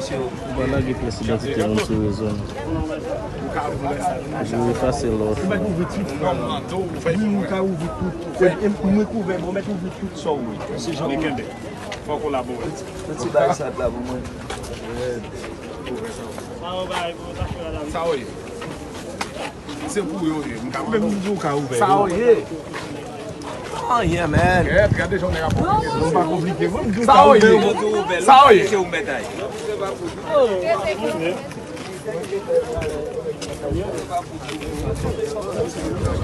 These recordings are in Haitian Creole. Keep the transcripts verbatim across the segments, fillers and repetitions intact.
Ou pa lage pyès idantite moun sou rezo, non. Ou efase lòt. Wi, ou ka ouvri tout. Mwen kouvè, bon, mèt ouvri tout sa w vle. Se jan ou vle. Fò w kolabore. Tout ti bagay sa la pou mwen. Sa w ye? Se pou yo ye. M ka mande w. Sa w ye? Anyen, man. Kèt, gade jan nèg ap konplike. M pa konplike, mwen, m di w sa w ye. Sa w ye?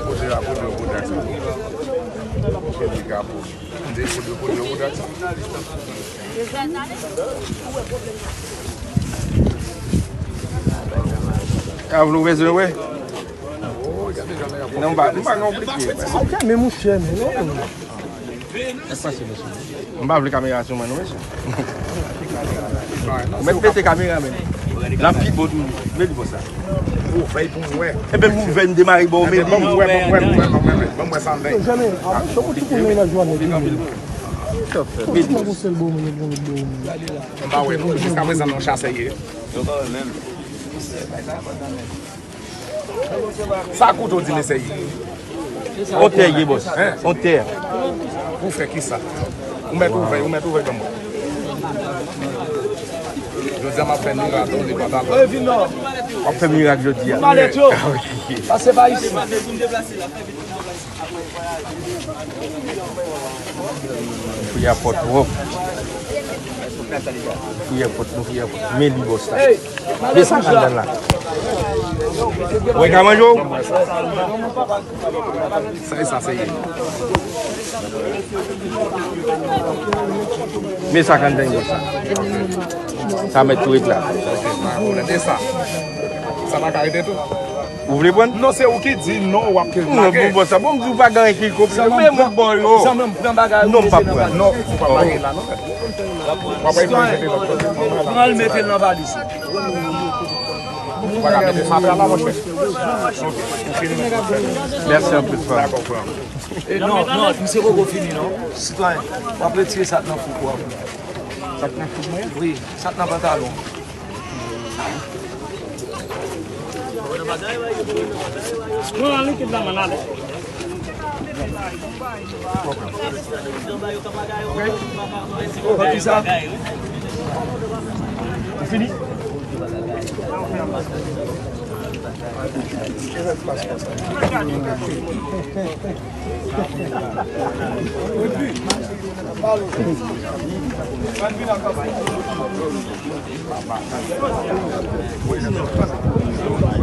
Poze la, poze yo, poze ak sa. Poze, poze, poze yo, poze ak sa. Ka vle w bezwen wè? Non, m pa, m pa konplike. Ok, men monchè, men non. M pa vle kamera sou mwen, non, mesye. Ou mèt mete kamera, men. L ap pi bon toujou. Mete bò sa. Ou fè pou mwen. Epi m ouvè, m demare bò, men li. Ban m wè, ban m wè, ban m wè, ban m wè, ban m wè sa m gen. Yo, Jane, avan chò, ou ti pou mennaj ou a nèg ou menm. Ou ti pou sèl bò, men bon, bon. M pa wè, non, jiskaprezan, non, chasè ye. Sa kout ou di mesye ye? On tè ye, bòs. Hein? On tè. Pou fè kisa? Ou mèt ouvè, ou mèt ouvè kòman? Jodi a m ap fè mirak, li pa ta. W ap fè mirak jodi a. Ah, ok. Pase pa isi. Fouye a pòt twòp. Fouye a pòt, nou fouye a pòt. Men li bòs la. Men sa k anndan la. Ou ka manje w? Sa e sa se ye. Men sa k anndan bòs la. Sa mèt tou ret la. E sa? Sa pa ka rete tou? Ou vle pran? Non, se ou ki di non, w ap ke. Non, bon, bon, sa, bon, m di w pa gen anyen ki konplike. Men mwen ba w yo. Non, m p ap pran. Non, ou pa pa gen la, non. W ap al jete lòt kote. Pran l, mete l nan valiz. Ou pa ka mete sa la, monchè. Ok, ou fini mèt. Mèsi anpil, frè. Dakò, frè. E non, non, misye poko fini, non. Sitwayen, w ap retire sa k nan fouko a. Sa k nan fouko mwen? Wi, sa k nan pantalon. Pran likid nan men l ale. Ou fini?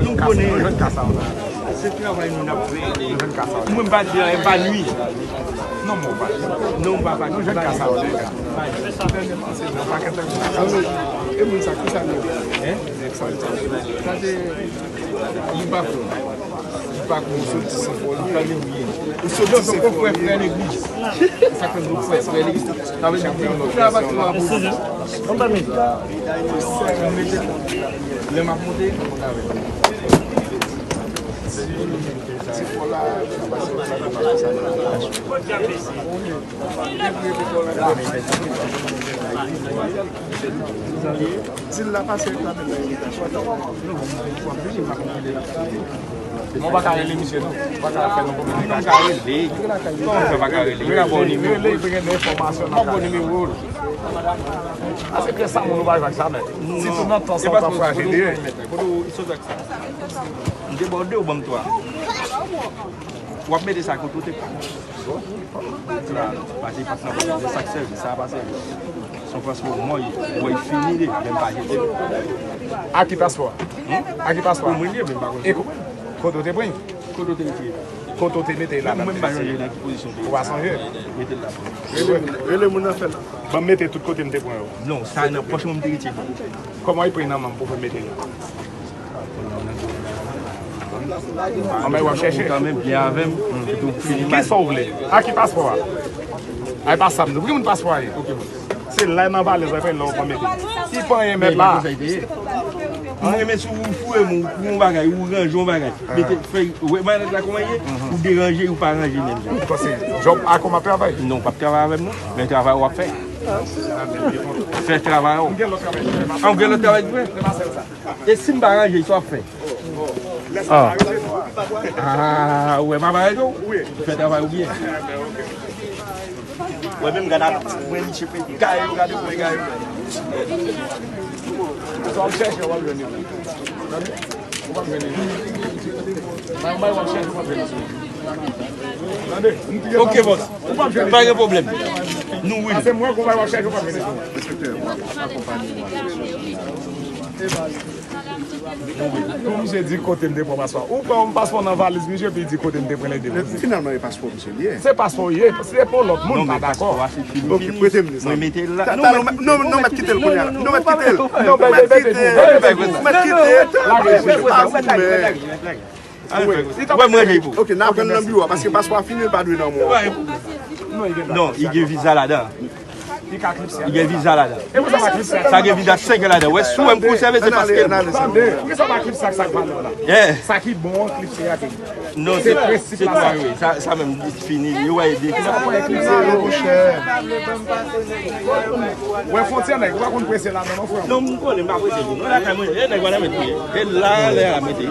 Nou konnen se travay nou n ap fè. Mwen m pa di anyen, m pa nui. Non, m pa nui. Non, m pa nui. E moun sa, ki sa nou ye? Hein? Sa se li pa fou. Li pa kou, ou soti Senpòl, ou pral Legliz. Ou soti Senpòl, frè Legliz. Sa fè nou frè, frè Legliz. Sa vle di ou travay sou la pou. Lè m ap monte, m ap monte avè l. Ti fò la, sa pase, sa pase, sa pase. Di l la pase reklame nan imigrasyon. W ap vini, m ap vini la. Mwen pa ka rele misye, non. Pa ka fè non pwoblèm. Non, m ka rele. Kòman fè pa ka rele? Rele, rele, rele, li gen de enfòmasyon nan kay. M ap ba w nimewo l. Pase pyès sa moun ou pa jwe ak sa, men. Sitou nan tan sa, w pa fwaje dèyè. Kote w sot ak sa? M debòde, w ban m twa. W ap mete sa kote w te pran. Sa pa te pase nan pòs, se sa k sèvi, sa pa sèvi. Se yon paspò mò ye, bò, li fini li, men m pa jete l. A ki paspò a? Hmm? A ki paspò a? Pou mwen li ye, men m pa konn. E ko-, kote w te pran? Kote w te retire? Kote w te mete l la? Mwen, mwen m pa sonje nan ki pozisyon w te ye. Ou pa sonje? Mete l la pou mwen. Rele, rele moun nan fè l. Ban m mete tout kote m te pran yo. Non, sa nan pòch mwen m te retire. Kòman w pran nan men m pou fè mete l? Anmè, w ap chèche. Kanmenm, byen avè m. Kisa w vle? A ki paspò a? A, e pa sa m di. Pou ki moun paspò a ye? Se la nan valèz la, fè lè w pa mete. Li pa anyen mèt la. Mwen renmen si ou foure m, ou foure yon bagay, ou ranje yon bagay. Mete, fè, wè, malèz la kòman ye? Ou deranje, ou pa ranje menm jan. Paske djòb a kòman travay? Non, w p ap travay avè m, non. Men travay w ap fè. Fè travay ou. An, ou gen lòt travay pou fè? E si m pa ranje, sa w ap fè? Ah. Ah, ou wè m ap arete w? Fè travay ou byen. Ou wè menm gade a ti pwen misye pete. Gaye yo, gade kouman gaye yo. Sa w ap chèche, w ap jwenn yo. Tande? Ou p ap jwenn yo. Tande? Ok, bòs. Pa gen pwoblèm. Nou wi. Pase mwen, konpay w ap chèche, ou p ap jwenn yo. Enspektè, w ap akonpanye mwen. Pou misye di kote m te pran paswa. Ou pran yon paswa nan valiz misye, epi di kote m te pran l ede misye. Men finalman, e paswa misye li ye. Se paswa w ye, se pou lòt moun pa dakò. Ok, prete m li sa. Mwen mete l la. Non, non, non, mèt kite l kounye a. Non, mèt kite l. Non, mèt kite l. Mèt kite l. Ou wè mwen jay pou. Ok, n a pran nan biwo a, paske paswa fini, l pa dwe nan mwen. Non, li gen viza ladan. Li gen viza ladan. Sa gen viza senk an ladan. Wè, si w wè m konsève, se paske. Tande, poukisa w pa klipse ak sa k valè la? Sa ki bon an, klipse a te. Non, se prensip la, wi. Sa, sa menm, li fini. Yo wè, de ki sa. Wè, fwontyè nèg, ou pa konn prese ladan, non, frè. Non, m konnen, m pa prese, non, lakay mwen, e nèg wè la mete. E la, lè a mete.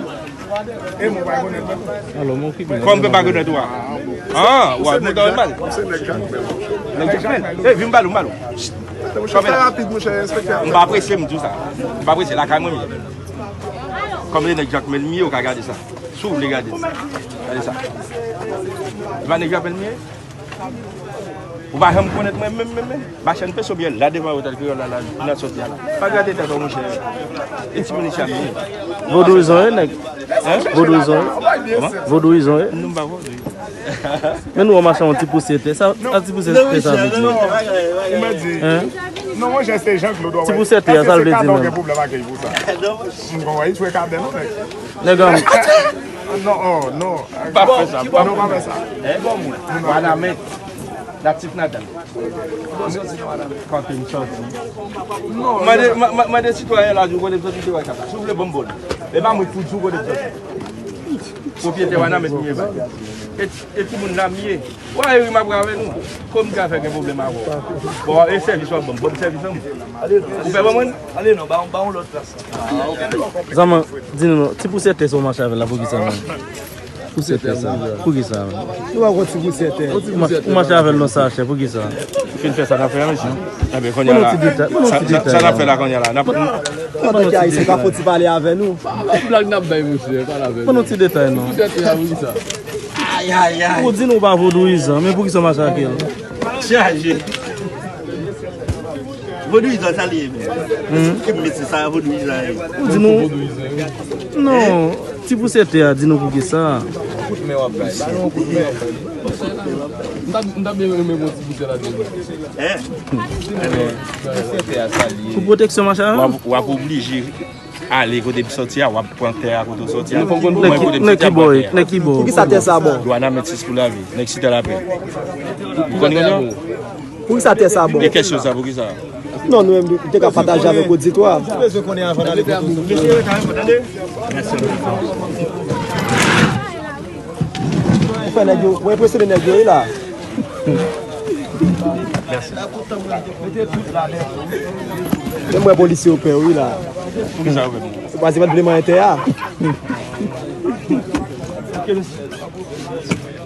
E mwen pa rekonèt mwen. Alò, mwen ki Kòm pe pa rekonèt ou a. Ah, w ap monte anba l. Se nèg Jakmèl. Nèg Jakmèl. E, vin m pale w, m pale w. Monchè, fè rapid, monchè, enspektè. M pa prese, m di w sa. M pa prese, lakay mwen m ye. Kòm se nèg Jakmèl m ye, ou ka gade sa. Si w vle gade. Gade sa. E pa nèg Jakmèl m ye? Ou pa janm konèt mwen menm, menm, menm. Machann peso byen la devan Otel Kreyòl la, la, nan sòti a la. Pa gade tèt ou, monchè. E ti moun isit a byen. Vodouyizan, wi, nèg. Vodouyizan, wi. Vodouyizan, wi. Nou pa vodou. Men nou, machann, yon ti pousyè tè. Sa, sa ti pousyè tè, sa vle di. Hein? Non, monchè, se Jean Claude. Ti pousyè tè, sa vle di, non. M konn wè, li jwe kabèl, non, nèg. Nèg an. Non, oh, non. Pa fè sa, pa fè sa. Wanament. Natif natal. Kote m sòti. Mande, ma- ma- mande sitwayen la, di w kote m sòti, se wè sa. Si w vle, ban m bon. E pa mwen ki pou di w kote m sòti. Pwopyetè Wanament m ye, bay. E, e timoun la m ye. Wè, Eri m ap avè nou. Kòm m ka fè gen pwoblèm avè w? Bon, e sèvis w ap ban m. Bon, sèvis an. Ou pè ban mwen? Ale non, ba yon lòt plas. Zanman, di nou non, ti pousyè tè sa w mache avè l la, poukisa menm? Pousyè tè sa. Poukisa menm? Ou pa wè ti pousyè tè. Ou mache avè l nan sachè, poukisa? Fin fè sa n ap fè a, mesye. Enben, kounye a la. Sa n ap fè la, kounye a la. N ap. Antanke Ayisyen, pa fò ti pale avè nou. Blag n ap bay, mesye, pale avè nou. Ban nou ti detay, non. Ti detay, poukisa? Ay, ay, ay. Ou di nou pa vodouyizan, men poukisa w mache ak el? Chaje. Vodouyizan sa li ye menm? Ki mesi sa vodouyizan ye? Ou di nou. Non, ti pousyè tè a, di nou poukisa. Kout men w ap bay. M ta, m ta byen renmen bon ti pousyè la di. Hein? Ti pousyè tè a sa li ye. Pou pwoteksyon machin an? W ap, w ap oblije ale kote m sòti a, w ap pran tè a kote w sòti a. Mwen kote m sòti a, m pran tè a. Nan ki bò? Nan ki bò? Poukisa tè sa bon? Dwana met sis pou lavi. Nèg Site Lapè. Ou konn konnen? Poukisa tè sa bon? E kesyon sa, poukisa? Non, nou menm, nou te ka pataje avèk oditwa. Ou bezwen konnen avan n ale kote w sòti. Ou fè nèg yo, ou enpresyone nèg yo, wi, la. Mèsi. Men mwen polisye yo pè, wi, la. Poukisa yo pè? Se paske yo pa t vle manyen tè a.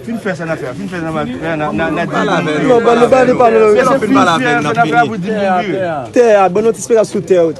Fin fè sa n ap fè a, fin fè sa n ap fè a, n a, n a, n a di. Non, ban nou, ban nou pale, non. Fin fè sa n ap fè a pou di moun vire. Tè a, ban nou ti esplikasyon sou tè,